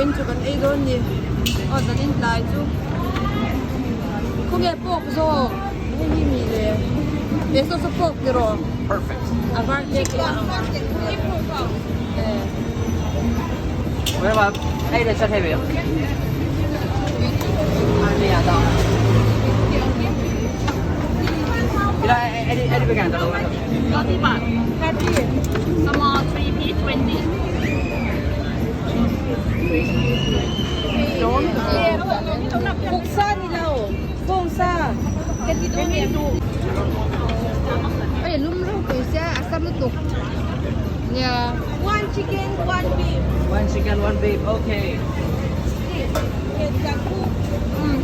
Vawiin chu kan ei dawn ni. Aw zanin tlai chu. Khawnge pork zawk? Hei hi mi le. He saw saw pork ni rawh. Perfect. A var hlek leh ang. Vawksa ni lo, bawngsa. Hei lum ropui sia a sam lutuk. Nia. One chicken, one beef. One chicken, one beef. Okay.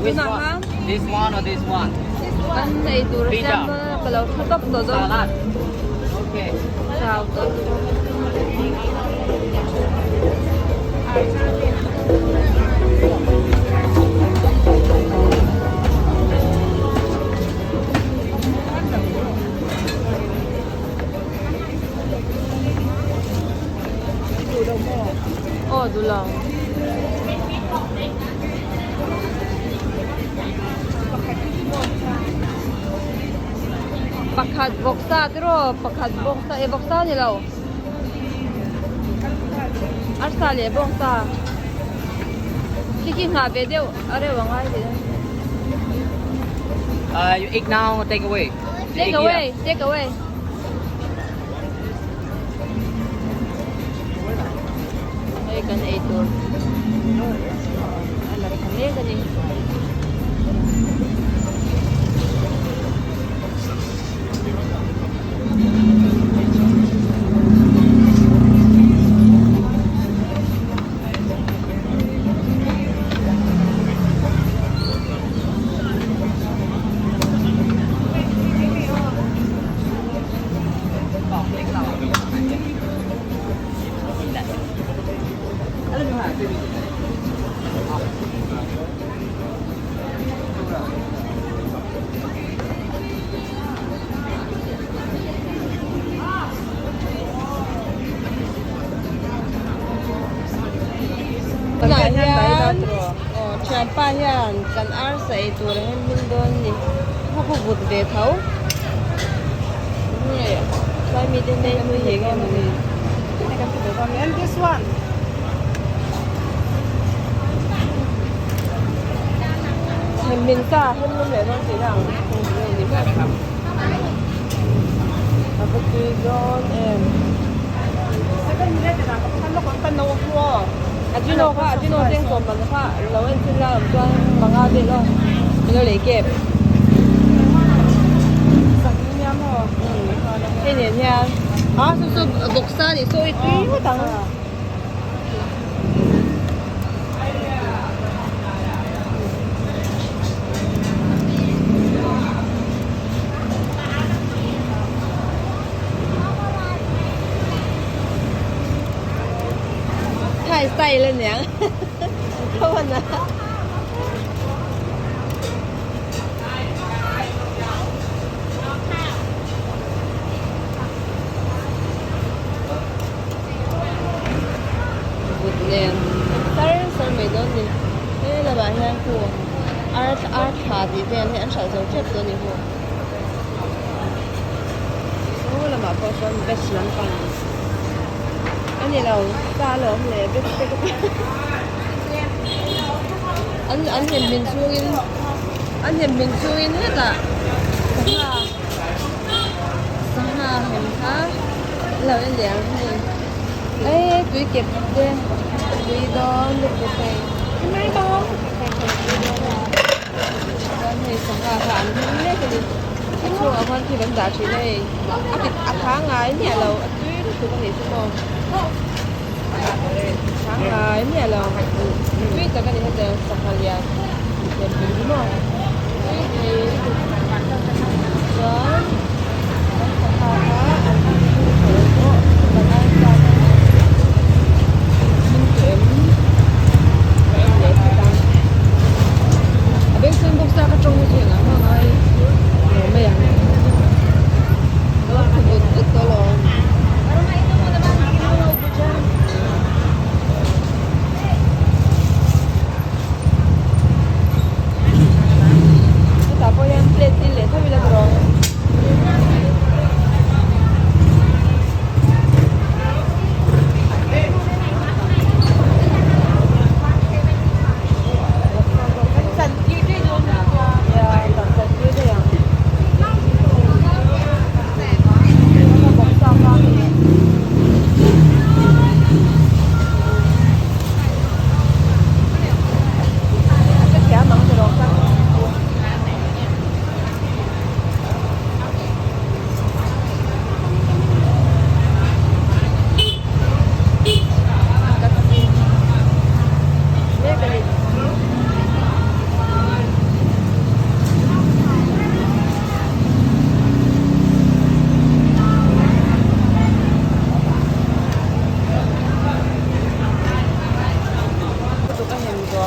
Which one? This one or this one? Kan ei tur a siam a, ka lo thu tawp tawh dawn. Salad. Okay. Chau tawp. Aw duh lo. Pakhat vawksa te rawh pakhat vawksa eh vawksa a ni lo arsa leh bawngsa khi khi nghah ve deuh a reuh a ngai ve Uh, you eat now or take away? Take away, take away. Hei kan ei tur a la tha mek a ni. Tunah hian aw thianpa hian kan arsa ei tur a hem hmin dawn a ni khu khu vut ve tho nge tlai mite nei hnui hi enge maw ni. Hem min sa hem lum leh dawn tih na ang nge ni maw a va tui dawn em. Ajino kha Ajino cheng sawm man kha lo en thil la awm chuan panga vel aw min lo lei kep hei nen hian a saw saw vawksa nih saw i tui ngawt ang. Thai style a niang ka hman a. Vut nen sar sar mai dawn ni he lamah hian khu ar ar thla tih vel hi an hralh zo tep dawn ni hu. Saw lamah pawh sawn veg lampang a ni lo sa alawm le veg te ka ti an an hem min chungin an hem min chungin hetah sangha sangha hem kha a lo en leh ang hei eh tui kep te tui dawn lutuk hei Chuan hei sangha kha an hmang mek a ni a chhungah khuan thil an dah thin a hei a ti a tha ngai miah lo a tui lutuk a nih chu maw tha ngai miah lo tui tak a ni hetiang sangha lian lian pui hi maw tui thei lutuk chuan an sangha kha an hmang tawh pawh kan arsa kha hming tawh em ka en leh phawt ang. A beng chhung bawk sa ka tawng hi chu engah mah ngai lo mai ang a lo tha vut vut tawh alawm.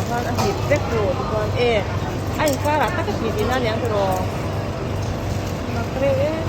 ah khan a hnip vek tur tichuan e a inkarah tak a ti tihna aniang tiraw mak reuh em.